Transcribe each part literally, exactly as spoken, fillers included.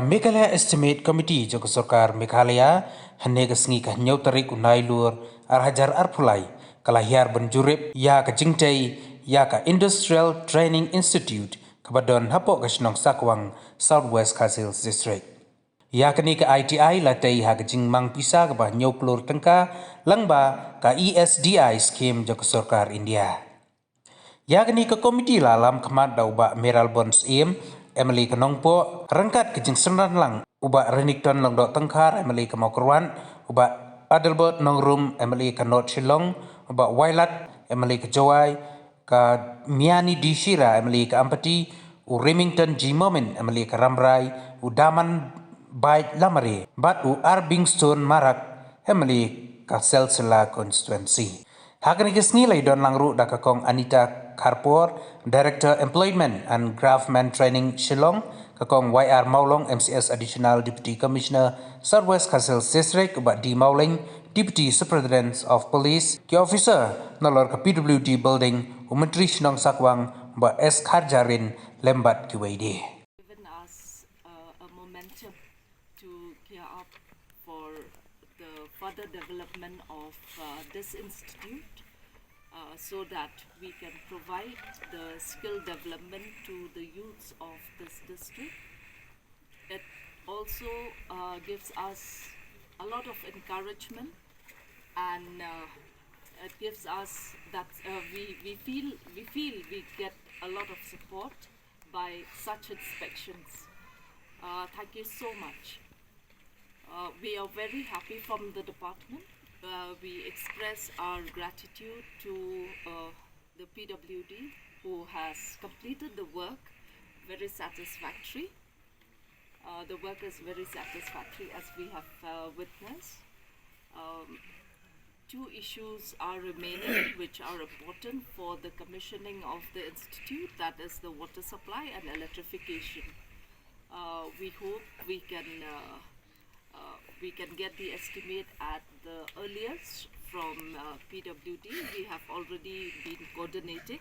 Meghalaya Estimate Committee jong ka sorkar Meghalaya, hynne ka sngi ka hynñiew tarik u Nailur ar hajar arphew lai, ka la hiar ban jurip ïa ka jingtei ïa ka Industrial Training Institute kaba don hapoh ka shnong Sakwang, South West Khasi Hills District. Ïa kane ka I T I la tei ha ka jingmang pisa kaba hynñiew klur tyngka lyngba ka E S D I scheme jong ka sorkar India. Ïa kane ka komiti la lam khmat da u Bah Mayralborn Syiem, M L A ka Nongpoh, ryngkat ka jingsynran lang u Bah Renikton Lyngdoh Tyngkhar, M L A ka Mawkyrwat, u Bah Adelbert Nongrum, M L A ka North Shillong, u Bah Wailadmiki, M L A ka Jowai, ka Miani D Shira, M L A ka Ampati, u Remington G Momin, M L A ka Rambrai, u Damanbait Lamare bad u Urbingstone Marak, M L A ka Selsilla Constituency. Ha kane ka sngi la ïadon lang ruh da ka Kong Anita Kharpor, Director Employment and Craftsman Training Shillong, ka Kong Y R Mawlong, M C S Additional Deputy Commissioner, South West Khasi Hills District, u Bah D Mawleng, Deputy Superintendent of Police, ki officer nalor ka P W D Building, u Myntri Shnong Sakwang, u Bah S Kharjahrin, lem bad kiwei de. Given us uh, a momentum to gear up for the further development of uh, this institute, uh, so that we can provide the skill development to the youths of this district. It also uh, gives us a lot of encouragement, and uh, it gives us that uh, we, we feel we feel we get a lot of support by such inspections. Uh, thank you so much. Uh, we are very happy from the department. Uh, we express our gratitude to uh, the P W D, who has completed the work very satisfactory. Uh, the work is very satisfactory, as we have uh, witnessed. Um, two issues are remaining, which are important for the commissioning of the institute, that is the water supply and electrification. Uh, we hope we can uh, uh, we can get the estimate at the earliest from uh, P W D. We have already been coordinating,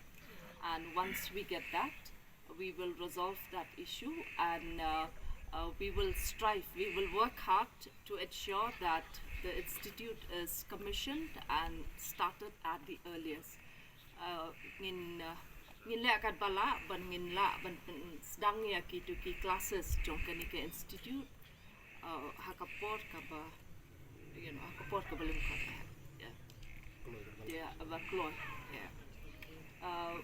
and once we get that, we will resolve that issue, and uh, uh, we will strive, we will work hard to ensure that the institute is commissioned and started at the earliest. Uh, ngin uh, ngin leh katba lah ban ngin lah ban pynsdang ïa kitu ki classes jong kane ka institute uh, ha ka por kaba, you know, ha ka por kaba lyngkot. Yeah. Yeah, ba kloi. Yeah. Uh,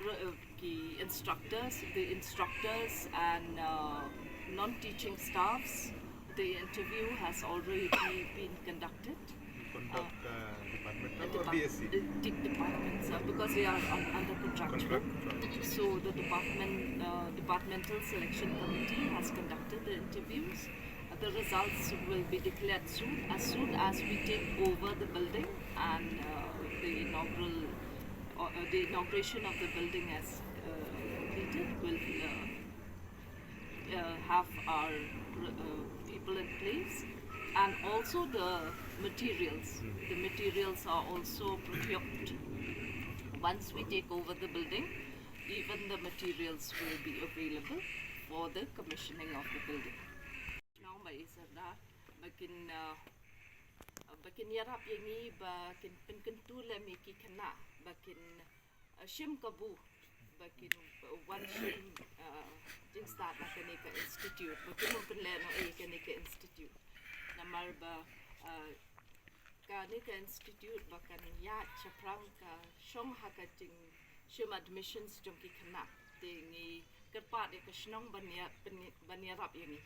re- uh, ki instructors, the instructors and uh, non-teaching staffs, the interview has already been conducted. Conduct uh, departmental or depart- B S C? Uh, de- departments, uh, because they are un- under contractual. Contract. So the department, uh, departmental selection committee has conducted the interviews. Uh, the results will be declared soon, as soon as we take over the building and uh, the inaugural, or uh, the inauguration of the building has uh, completed. Will uh, uh, have our uh, people in place, and also the materials. The materials are also procured. Once we take over the building, even the materials will be available for the commissioning of the building. Nong ba isarda, ba kin uh, ba kin ïarap ïa ngi, ba kin pynkyntu lem ïa ki khynnah ba kin uh, shim kabu, ba kin uh, wan shim uh, jingstad na kane ka institute, ba kin ym pynlehnohei kane ka institute. Namar ba uh, kane ka institute ba kan ïaid shaphrang, ka shong ha ka jingshim admissions jong ki khynnah. Te ngi kyrpad ïa ka shnong ban ïa- ban ïarap ïa ngi,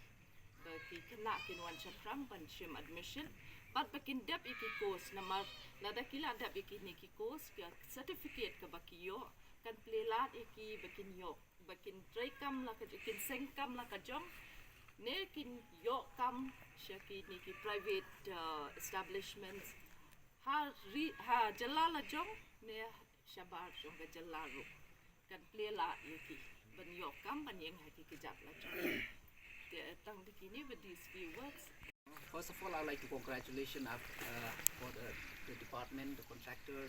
ba ki khynnah kin wan shaphrang ban shim admission, bad ba kin dep ïa ki course. Namar lada ki la dep ïa kine ki course, ka certificate kaba ki ïoh kan plie lad ïa ki ba kin ïoh, ba kin trei kam la ka, kin seng kam la ka jong, ne kin ïoh kam sha kine ki private uh, establishments ha ri- ha jylla la jong ne shabar jong ka jylla ruh. Kan plie lad ïa ki ban ïoh kam ban ïeng ha ki kjat la jong. Te tang da kine, with these few words. First of all, I'd like to congratulation uh, for the, the department, the contractors,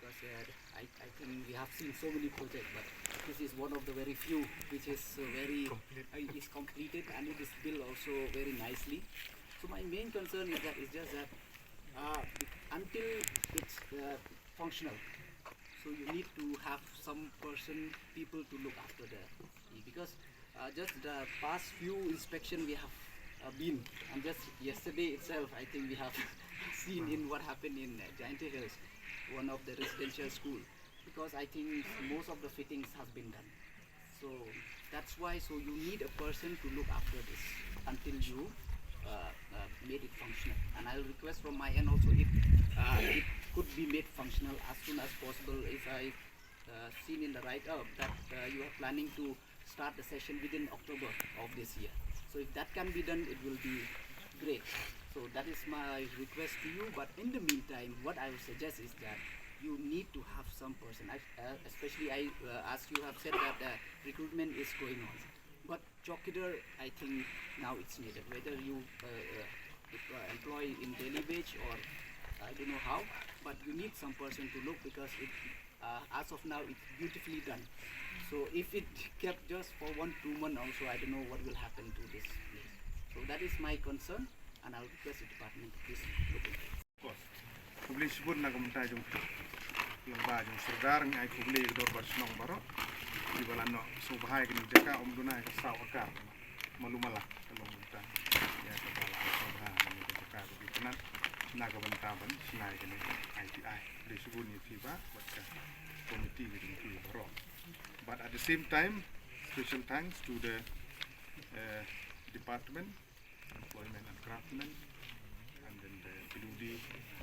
Because uh, I, I think we have seen so many projects, but this is one of the very few which is uh, very uh, is completed and it is built also very nicely. So my main concern is that it's just that uh, until it's uh, functional, so you need to have some person, people to look after the because uh, just the past few inspection we have uh, been, and just yesterday itself, I think we have seen in what happened in uh, Jaintia Hills, one of the residential school, because I think most of the fittings has been done. So that's why. So you need a person to look after this until you uh, uh, made it functional. And I'll request from my end also if uh, it could be made functional as soon as possible. If I uh, seen in the write-up that uh, you are planning to start the session within October of this year. So if that can be done, it will be great. So that is my request to you. But in the meantime, what I would suggest is that you need to have some person, I- uh, especially I, uh, as you have said that the recruitment is going on. But chowkidar, I think now it's needed. Whether you uh, uh, uh, employ in daily wage or I don't know how, but you need some person to look because it, uh, as of now it's beautifully done. So if it kept just for one two month also, I don't know what will happen to this place. So that is my concern, and I'll request the department to please look into it. Khublei shibun na ka bynta jong phi lyngba jong Sordar. Ngi ai khublei ïa ka dorbar shnong baroh kiba la noh sngewbha ïa kane ka jaka, ym duna ïa ka saw akar, malu mala ka long bynta ïa kaba la ai sngewbha ïa kane ka jaka kaba itynnad na ka bynta ban shna ïa kane ka I T I. Khublei shibun ïa phi bah bad ka komiti ka jong phi baroh. But at the same time, special thanks to the uh, department, employment and craftsmen, and then the P W D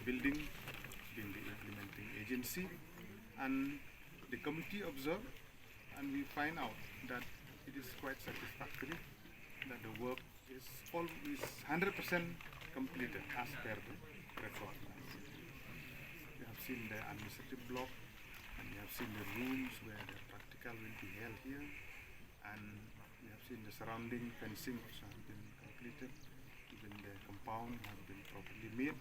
building being the implementing agency, and the committee observed, and we find out that it is quite satisfactory that the work is always hundred percent completed as per the record. You have seen the administrative block, and you have seen the rooms where the practical will be held here, and we have seen the surrounding fencing also have been completed, even the compound have been properly made.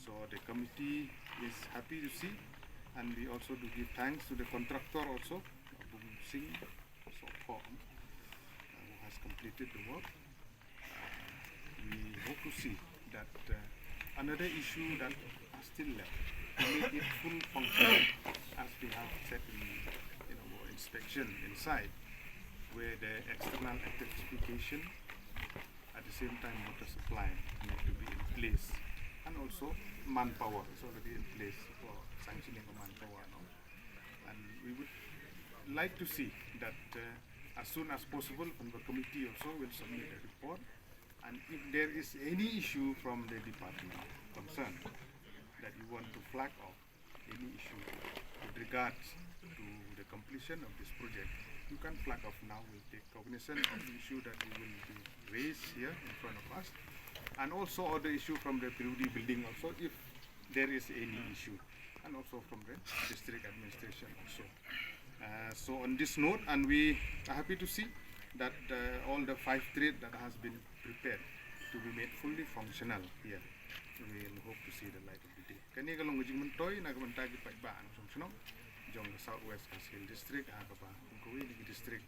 So the committee is happy to see, and we also do give thanks to the contractor also, Bum Singh Sopho, uh, who has completed the work. Uh, we hope to see that uh, another issue that are still left to make it full functional, as we have said in, in our inspection inside, where the external electrification, at the same time water supply need to be in place, and also manpower is already in place for sanctioning of manpower now. And we would like to see that uh, as soon as possible, the committee also will submit a report. And if there is any issue from the department concerned that you want to flag off, any issue with regards to the completion of this project, you can flag off now. We'll take cognizance of the issue that you will be raised here in front of us, and also other issue from the P W D building also, if there is any issue, and also from the district administration also. Uh, so on this note, and we are happy to see that uh, all the five trade that has been prepared to be made fully functional here. We hope to see the light of the day. Kane ka long ka jingmyntoi na ka bynta ki paidbah nongshong shnong jong ka South West Khasi Hills District, ha kaba kum kawei na ki district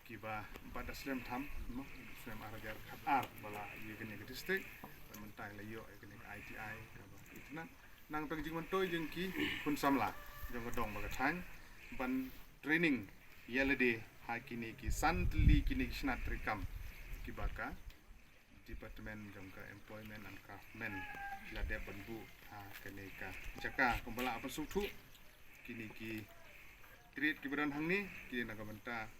kiba bad da slem tham, no, slem ar hajar khat ar ba la ïa kane ka district, ban mynta la ïoh ïa kane ka I T I kaba itynnad. Nangta ka jingmyntoi jong ki khun samla jong ka dong bad ka thaiñ ban training ïa lade ha kine ki san tylli kine ki snat treikam kiba ka Department jong ka Employment and Craftsmen la dep ban buh ha kane ka jaka. Kumba la ap sngewthuh, kine ki trade kiba don hangne ki na ka bynta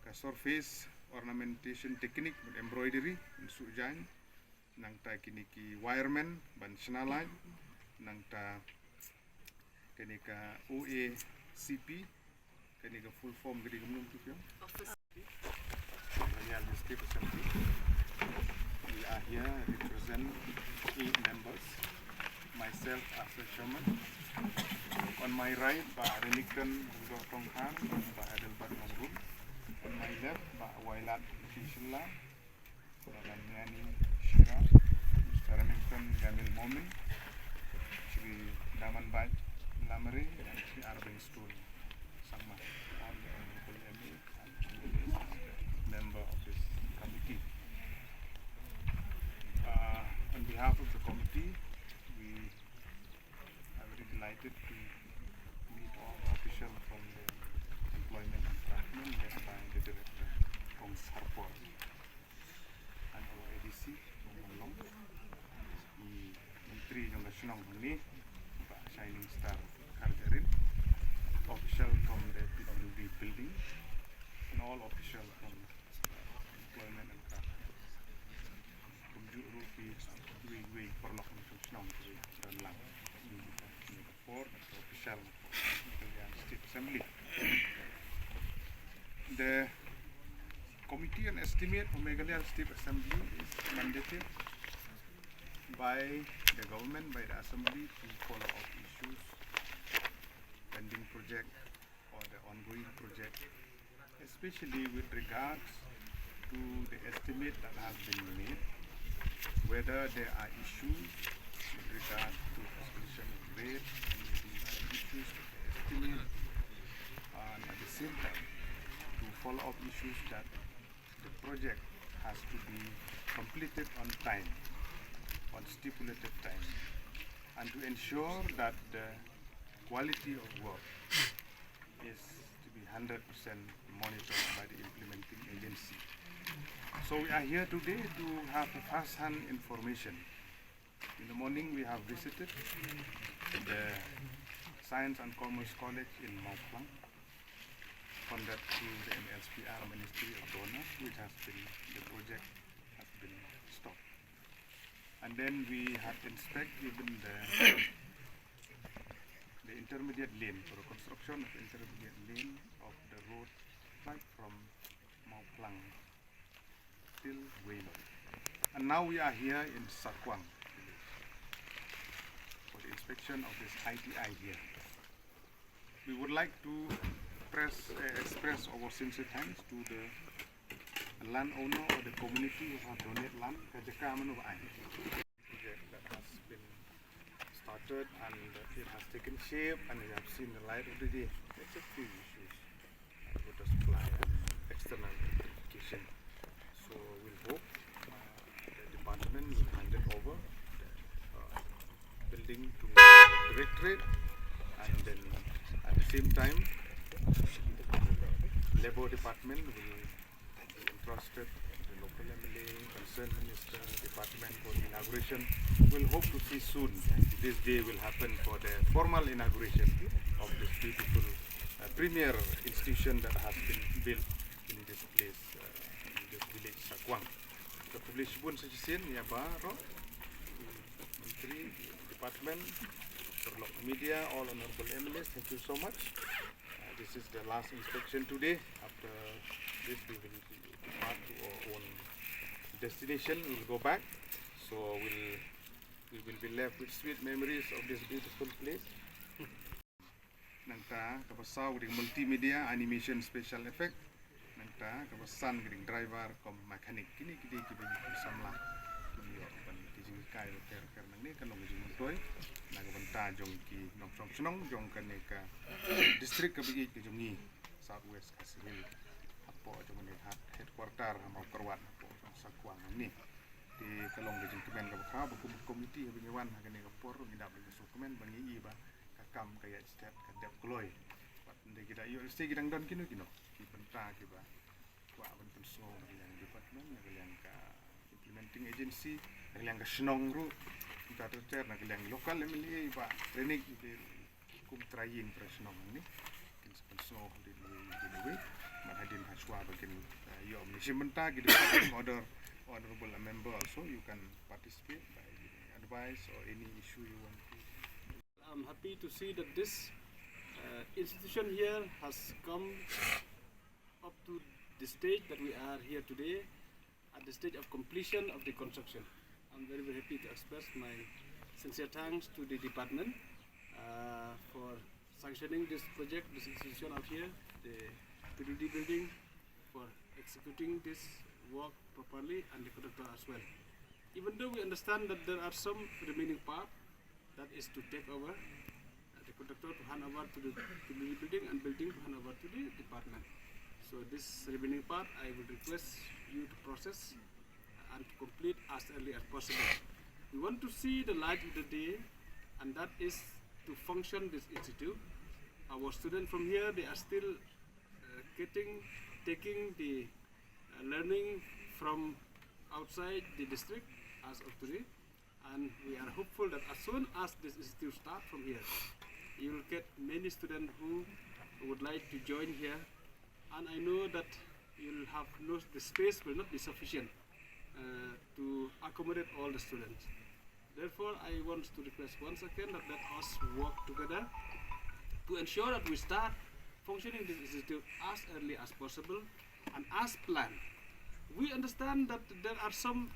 ka surface ornamentation technique, ban embroidery, ban suh jaiñ, nangta kine ki wireman ban shna light, nangta kane ka O A C P, kane ka full form ka dei kumno tu, Fiona? Office. Raniah District Assembly. We are here represent eight members. Myself as a chairman. On my right, Bah Renikton Lyngdoh Tongkhar, Bah Adelbert Nongrum. On my left, Bah Wailadmiki Shylla, Bah Damiani Shira, Mister Remington Jamil Momin, Shri Damanbait Amare and Shri Arvind Stone Sangma, all the honorable M A and M L As, member of this committee. Uh, on behalf of the committee, we are very delighted to meet all the officials from the Employment and Craftsmen, led by the director, Kong Sarpor, and our A D C, Kong Manlong, i Myntri jong ka shnong hangne, Bah Shining Star Kharjahrit, official from the P W D building, and all official from Employment and Craft. Kumjuh ruh ki wei wei paralok jong shnong ki don lang. Ni ka por na ka official na ka Meghalaya State Assembly. The Committee on Estimate for Meghalaya State Assembly is mandated by the government, by the Assembly, to follow up issues, pending project or the ongoing project, especially with regards to the estimate that has been made, whether there are issues with regards to escalation of rate, and maybe issues with the estimate, and at the same time, to follow up issues that the project has to be completed on time, on stipulated time, and to ensure that the quality of work is to be hundred percent monitored by the implementing agency. So we are here today to have a first-hand information. In the morning, we have visited the Science and Commerce College in Mawphlang, funded through the M S P R Ministry of DoNER, which has been, the project has been stopped. And then we have inspected even the, the intermediate lane, for the construction of intermediate lane of the road right from Mawphlang till Weilong. And now we are here in Sakwang village for the inspection of this I T I here. We would like to press, uh, express our sincere thanks to the landowner or the community who have donated land. Ka jaka mano ba ai? Project that has been started and it has taken shape and we have seen the light of the day. It's a few issues, uh, water supply and external electrification. So we'll hope, uh, the department will hand it over the, uh, building to the directorate, and then at the same time, Labour Department will be entrusted the local M L A, concerned minister, department for inauguration. We'll hope to see soon. This day will happen for the formal inauguration of this beautiful, uh, premier institution that has been built in this place, uh, in this village, Sakwang. Ka khublei shibun sa shisien ïa baroh, Myntri, department, paralok media, all honorable M L As, thank you so much. Uh, this is the last inspection today. After this, we will depart to our own destination. We'll go back. So we'll, we will be left with sweet memories of this beautiful place. Nangta kaba saw ka dei multimedia animation special effect. Nangta kaba san ka dei driver cum mechanic. Kine ki dei kiba ngi kum samla, kum ïoh ban ki jinghikai ba ter ter nangne, kan long ka jingmyntoi na ka bynta jong ki nongshong shnong jong kane ka district kaba ïeit ka jong ngi, South West Khasi Hills, hapoh jong kane ka headquarter ha Mawkyrwat, hapoh jong Sakwang hangne. Te ka long ka jingkmen kaba khraw ba kum ka komiti haba ngi wan ha kane ka por ngi dap da ka sngewkmen ba ngi i ba ka kam ka ïaid stet ka dep kloi. Bad ynda ki da ïoh lehse ki dang don kino kino ki bynta kiba kwah ban pynsngew na ka liang department, na ka liang ka implementing agency, na ka liang ka shnong ruh, kumta ter ter, na ka liang local M L A, Bah Renik, kum trai ïing trai shnong hangne, kin sa pynsngew hadien wei hadien wei. Bad hadien hashwa ba kin, uh, ïoh ban shim bynta ki department order, honorable member also, you can participate by giving advice or any issue you want to. I'm happy to see that this, uh, institution here has come up to the stage that we are here today, at the stage of completion of the construction. I'm very, very happy to express my sincere thanks to the department, uh, for sanctioning this project, this institution out here, the P W D building, for executing this work properly, and the contractor as well. Even though we understand that there are some remaining part, that is to take over, uh, the contractor to hand over to the, to the building and building to hand over to the department. So this remaining part, I would request you to process and to complete as early as possible. We want to see the light of the day, and that is to function this institute. Our students from here, they are still uh, getting, taking the uh, learning from outside the district as of today. And we are hopeful that as soon as this institute start from here, you will get many students who would like to join here. And I know that you'll have no, the space will not be sufficient uh, to accommodate all the students. Therefore, I want to request once again that let us work together to ensure that we start functioning this institute as early as possible and as planned. We understand that there are some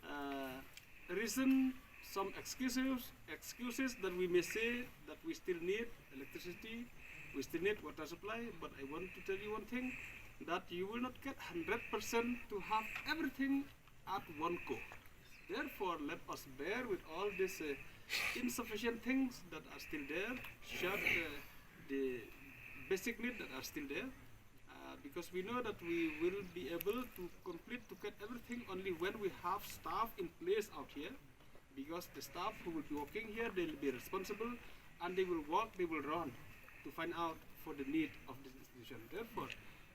uh, reason, some excuses, excuses that we may say that we still need electricity, we still need water supply, but I want to tell you one thing, that you will not get hundred percent to have everything at one go. Therefore, let us bear with all these uh, insufficient things that are still there, short uh, the basic need that are still there, uh, because we know that we will be able to complete to get everything only when we have staff in place out here, because the staff who will be working here, they will be responsible and they will work, they will run to find out for the need of this institution. Therefore,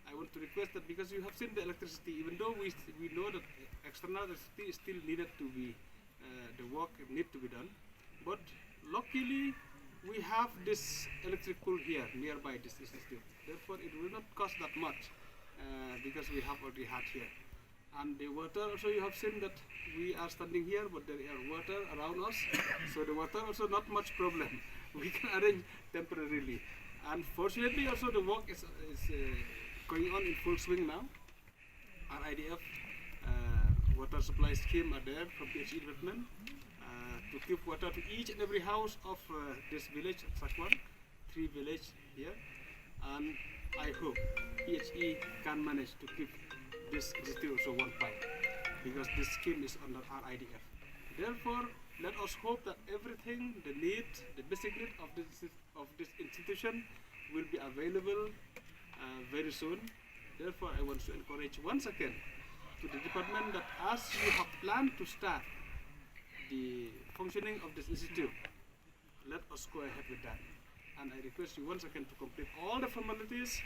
I want to request that because you have seen the electricity, even though we, we know that external electricity is still needed to be, uh, the work need to be done. But luckily, we have this electric pole here nearby this institute. Therefore, it will not cost that much uh, because we have already had here. And the water also, you have seen that we are standing here, but there are water around us. So the water also not much problem. We can arrange temporarily. And fortunately also the work is, is uh, going on in full swing now. R I D F uh, water supply scheme are there from P H E department uh, to give water to each and every house of uh, this village, Sakwang, three village here. And I hope P H E can manage to keep this institute also one pipe, because this scheme is under R I D F. Therefore, let us hope that everything, the need, the basic need of this, of this institution will be available uh, very soon. Therefore, I want to encourage once again to the department that as you have planned to start the functioning of this institute, let us go ahead with that. And I request you once again to complete all the formalities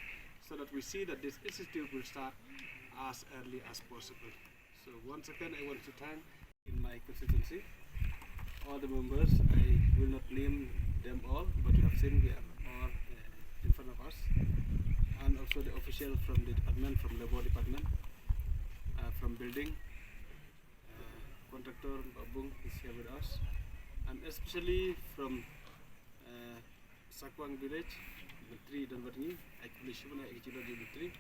so that we see that this institute will start as early as possible. So once again, I want to thank in my constituency all the members. I will not name them all, but you have seen they are all uh, in front of us. And also the official from the department, from labor department, uh, from building, uh, contractor Babung is here with us, and especially from uh, Sakwang village, Mantri Donbadngi, I congratulate you, Mantri.